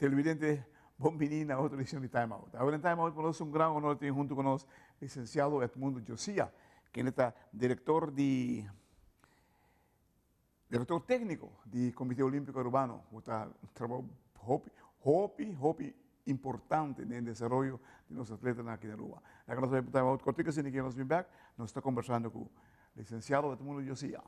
Televidente, bon bini na otro edicion di Time Out. Awor den Time Out pa nos un gran honor tin hunto cu nos licenciado Edmundo Josia, kende ta director di director tecnico di Comite Olimpico Arubano, cu ta un trabou hopi, hopi, hopi importante den desaroyo di nos atletanan aki na Aruba. Laga nos bai pa Time Out cortico asina ki nos bin bek, nos ta conversando cu licenciado Edmundo Josia.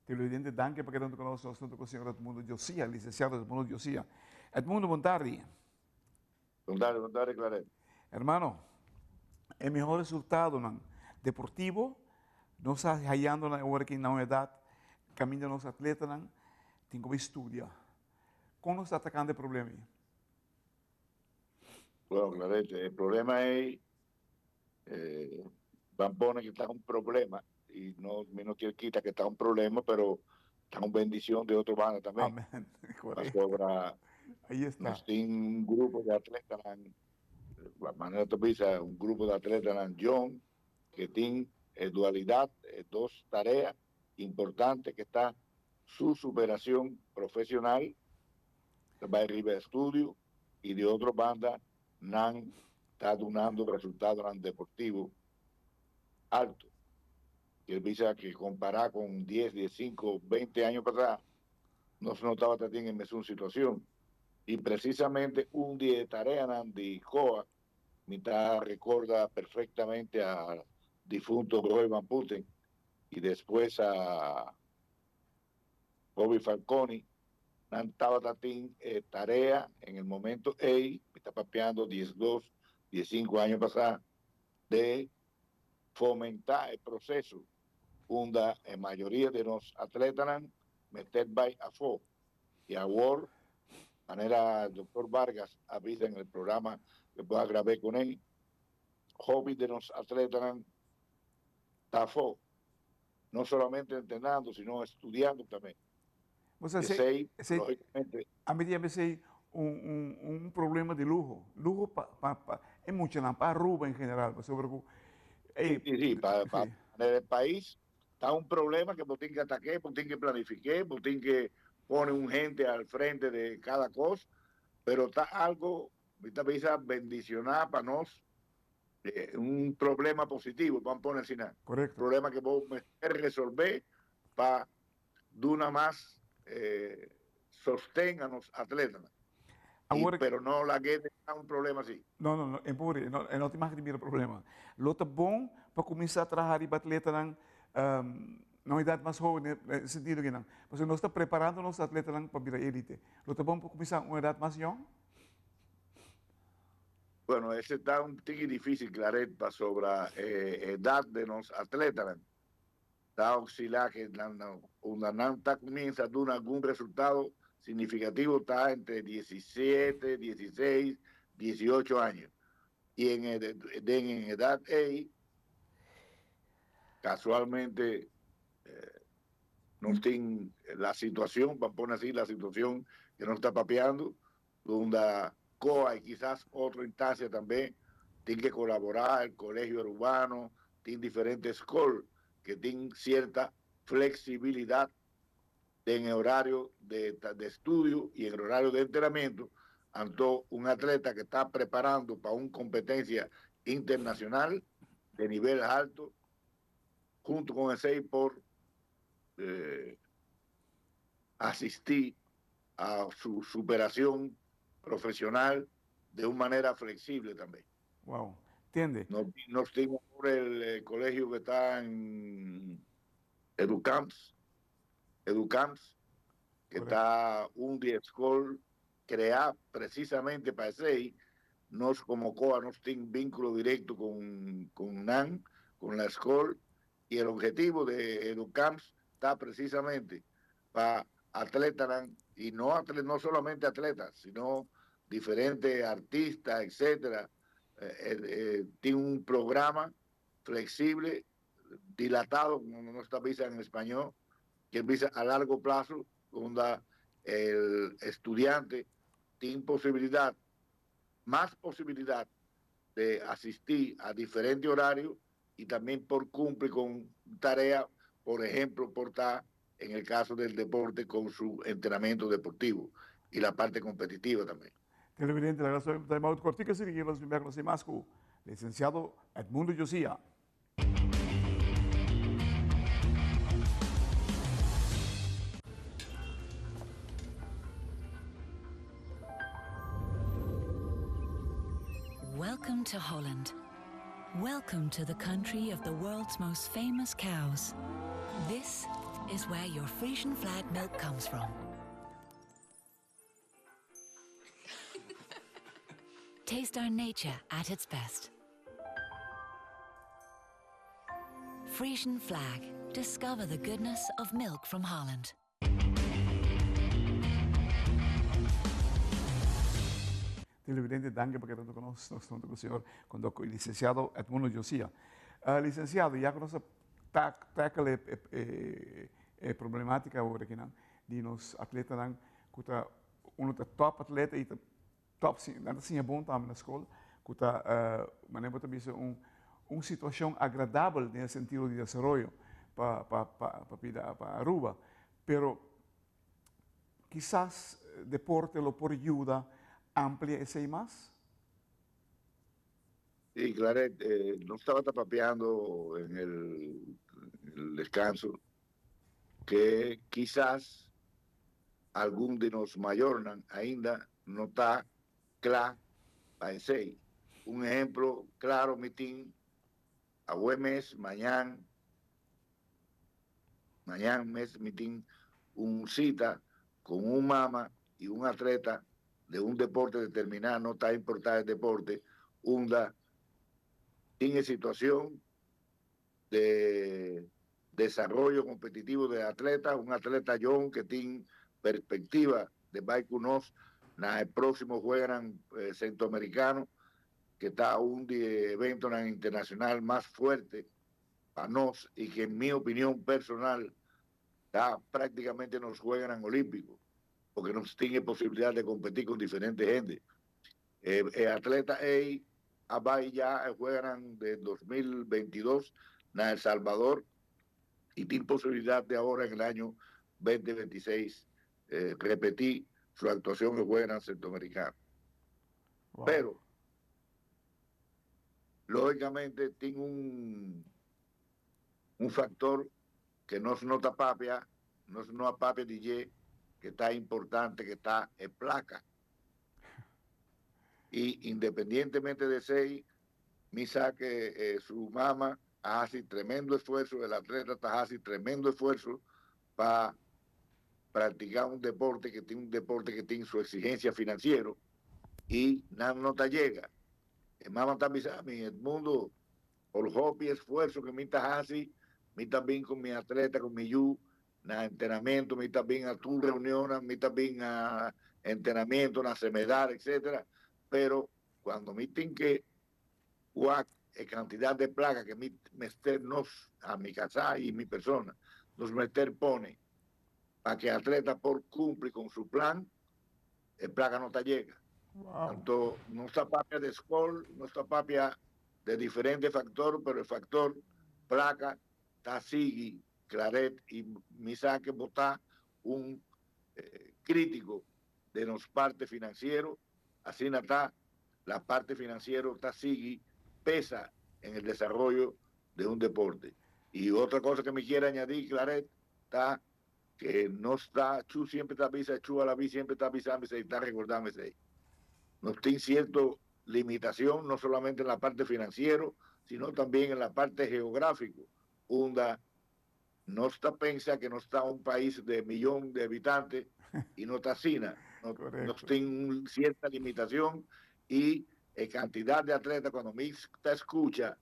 Televidente, danki pa keda hunto ku nos. Nos hunto ku señor Edmundo Josia, licenciado Edmundo Josia. Edmundo, bon tardi. Bon tardi, bon tardi, Claret. Hermano, e mihor resultadonan deportivo nos ta hayando na ora ki na un edad kaminda nos atletanan tin ku bai studia. Kon nos ta atakando e problema ei? Bueno, Claret, e problema ei Van pone que ta un problema y no, mi no kier kita que ta un problema, pero ta un bendición de otro banda también. Amén. Correcto. Pasobra Ahí está. nos tin un grupo de atletanan, manera ta bisa, un grupo de atletanan jong que tin e dualidad, e dos tarea importante que ta su superación profesional, ta bay riba estudio, y de otro banda nan ta dunando resultadonan deportivo alto. Kier bisa ke kompará kon dies, diesinko, bente año pasá, nos no tabata tin e mesun situacion. Y precisamente un di e tareanan di COA, mi ta recorda perfectamente a difunto Roy van Putten y despues a Bobby Falconi, nan tabata tin e tarea en el momento ey, mi ta papiando diesdos, diesinco aña pasá, de fomentá e proceso unda e mayoria di nos atletanan mester bay afó. Y awor, manera Doctor Vargas a bisa en el programa que bo a grabé con él, hopi di nos atletanan ta afó. No solamente entrenando, sino estudiando tambe. Bo sa, Esey, esey, logicamente. A mi di esey un, un, un problema di luho. Luho pa, pa, pa e muchanan, pa Aruba en general, pasobra cu, ey, Sí, sí, pa, pa sí. manera el país ta un problema que bo tin que ataque, bo tin que planifique, bo tin que pone un gente al frente de cada cos, pero ta algo, mi ta bisa, bendiciona pa nos Un problema positivo, ban pone asina. Correcto. Problema que bo mester resolve pa duna mas sosten a nos atletanan. Awor, pero no lag'é den un problema así. No, no, no, e pobre, no, e no tin mag di bira problema. Lo ta bon pa cuminsa traha riba atletanan na un edad mas hoben, den e sentido kinan. Pasobra nos ta preparando nos atletanan pa bira elite. Lo ta bon pa cuminsa un edad mas yong? Bueno, ese ta un tiki dificil, Claret, pasobra e edad de nos atletanan. Ta oscila cu unda nan ta cuminsa duna algun resultado significativo ta entre 17, 16, 18 aña. Y den edad ey, casualmente nos tin la situacion, pa pone así, la situacion cu nos ta papiando, unda COA y quizás otra instancia tambe tin cu colabora, el Colegio Arubano, tin diferente escola cu tin cierto flexibilidad en el horario de estudio y en el horario de entrenamiento. Anto, un atleta cu ta preparando pa una competencia internacional de nivel alto, hunto cu esey por asisti a su superacion profesional de una manera flexible tambe. Wow, entiende? Nos tenemos por el colegio que está en Educamps, Educamps, que ta un di escola crea precisamente pa esey. Nos como COA nos tin vinculo directo con NAN, con la escola, y el objetivo de Educamps ta precisamente para atletas, y no, no solamente atletas, sino diferentes artistas, etcétera. Tiene un programa flexible, dilatado, como no está visa en español, que visa a largo plazo, donde el estudiante tiene posibilidad, más posibilidad de asistir a diferentes horarios y también por cumplir con tarea, por ejemplo, por estar en el caso del deporte con su entrenamiento deportivo y la parte competitiva también. Televidente, laga nos time out cortico y nos bin back mas cu licenciado Edmundo Josia. Welcome to Holland. Welcome to the country of the world's most famous cows. This is where your Frisian Flag milk comes from. Taste our nature at its best. Frisian Flag. Discover the goodness of milk from Holland. Televidente, danki pa keda cu nos. Nos ta cu señor licenciado Edmundo Josia. Licenciado, ya cu nos a tackle e problematica awor aki nan, di nos atletanan, cu ta uno ta top atleta y ta top, nan ta siña bon tambe na scol, cu ta, manera bo ta bisa, un situacion agradabel den sentido di desaroyo pa Aruba. Pero kisas deporte lo por yuda amplia esey mas? Sí, claro, nos tabata papiando en el descanso cu quizás algun di nos mayornan ainda no ta cla pa esey. Un ehempel claro mi tin awe mes, mañan, mañan mes mi tin un cita cu un mama y un atleta di un deporte determina, no ta importa e deporte, unda tin situacion di desaroyo competitivo di atleta, un atleta jong cu tin perspectiva di bay cu nos na proximo Juego Centroamericano, cu ta un di evento internacional mas fuerte pa nos y cu en mi opinion personal ta practicamente nos Juegos Olímpicos, porque nos tin posibilidad di competi cu diferente hende. Atleta A bay ya juegan de 2022 en El Salvador y tiene posibilidad de ahora en el año 2026 repetir su actuación en Juegos Centroamericanos. Pero, lógicamente, tiene un factor que no se nota papia, no se nota papia DJ, que ta importante, cu ta e placa. Y independientemente di esey, mi sa cu su mama hace tremendo esfuerso, el atleta ta haciendo tremendo esfuerso pa practica un deporte que tiene un deporte que tiene su exigencia financiera y nada no te llega. El mama ta avisando, el mundo, por hopi esfuerso cu mi ta haciendo, Mi ta bin cu mi atleta, cu mi yu na entrenamento, mi ta bin a tur reunionnan, mi ta bin a entrenamento na Cemedar, etcetera, pero cuando mi tin que wak e cantidad de placa que mi mester nos, a mi casa y mi persona, nos mester pone pa que atleta por cumpli con su plan, e placa no ta yega. Anto nos ta papia de scol, nos ta papia de diferente factor, pero e factor placa ta sigui claret y mi sa que bo ta un critico de nos parte financiero, asina ta, la parte financiero ta sigui pesa en el desarrollo de un deporte. Y otra cosa que mi kier añadi, Claret, ta que nos ta, Chu siempre ta bisa, Chu Alaví siempre ta bisami esey, ta recordami esey. Nos tin cierto limitacion, no solamente en la parte financiero, sino también en la parte geográfico, unda nos ta pensa que nos ta un pais de millon de habitantes y no ta asina. Nos tin cierta limitacion y e cantidad de atleta cuando mi ta scucha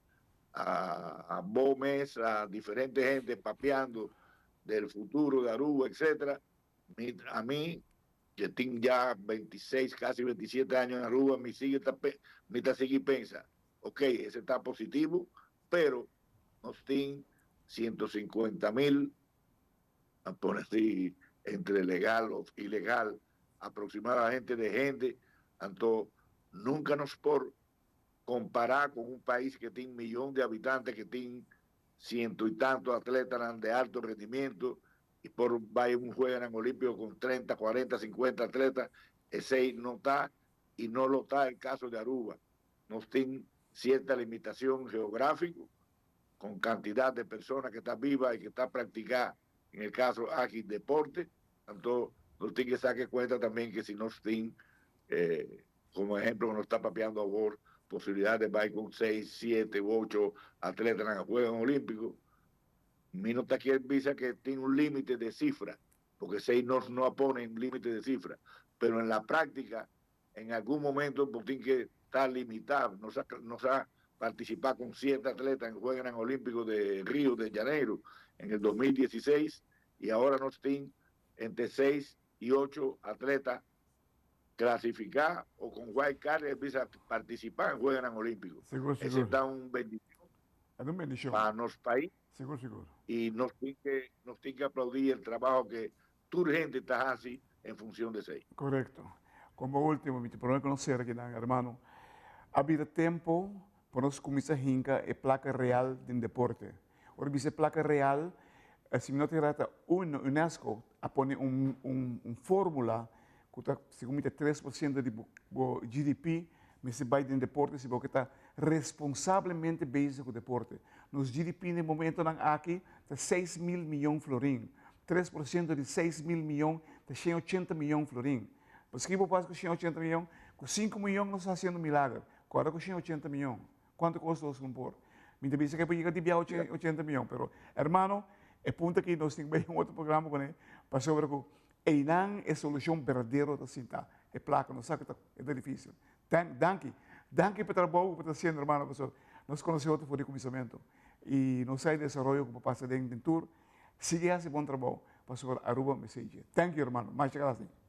a bo mes, a diferente hende papiando del futuro de Aruba, etcétera, mi, a mi, que tin ya 26, casi 27 años en Aruba, mi sigue ta, mi ta sigui pensa, ok, ese ta positivo, pero nos tin 150 mil, a pone así, entre legal o ilegal, aproximadamente de gente, anto nunca nos por compara con un país que tiene un millón de habitantes, que tiene ciento y tantos atletas de alto rendimiento, y por vaya un juego en olímpico con 30, 40, 50 atletas, ese no está y no lo está el caso de Aruba. Nos tiene cierta limitación geográfica con cantidad de personas que están vivas y que están practicando, en el caso aquí, deporte, tanto nos tiene que sacar cuenta también que si nos tiene, como ejemplo, nos está papeando a vos, posibilidad de ir con 6, 7 u 8 atletas en el Juegos Olímpicos, mi no está aquí visa que tiene un límite de cifra, porque 6 no, no ponen límite de cifra, pero en la práctica, en algún momento, pues, tiene que estar limitado, no se, no se participar con 7 atletas en Juegos Olímpicos de Río de Janeiro en el 2016, y ahora nos tienen entre 6 y 8 atletas clasificar o con wild card empieza a participar en Juegos Olímpicos. Sigur, Ese sigur. está un bendición E un bendicion. Para nos país Sigur, sigur. Y nos tiene que aplaudir el trabajo que tur hende ta haci en funcion di esey. Correcto. Como ultimo, mi ta conoce aki, ruman. A bira tempo pa nos cuminsa hinca e placa real di deporte. Ora bisa placa real, si no trata un UNESCO a pone un formula cu ta segun 3% di bo GDP, mas si bay den deporte, si bo ta responsablemente bezig cu deporte. Nos GDP na e momento aki ta 6 mil miyon florin. 3% di 6 mil miyon ta 180 miyon florin. Pasobra kico pasa cu 180 miyon? Cu 5 miyon nos ta haciendo milager. Awor cu 180 miyon. Cuanto cos nos por? Mi ta bisa cu yega di 80 miyon, pero ruman, e punto cu nos tin un otro programa cu ne, pa sobre cu einan e solucion berdadero ta sinta. E placa, nos sa cu ta dificil. Danki. Danki pa e trabou cu ta haciendo, ruman, pasobra nos conoce otro for di cuminsamento. Y nos sa e desaroyo cu pasa den tur. Sigui haci bon trabou pasobra Aruba mester. Thank you, ruman. Masha gracias.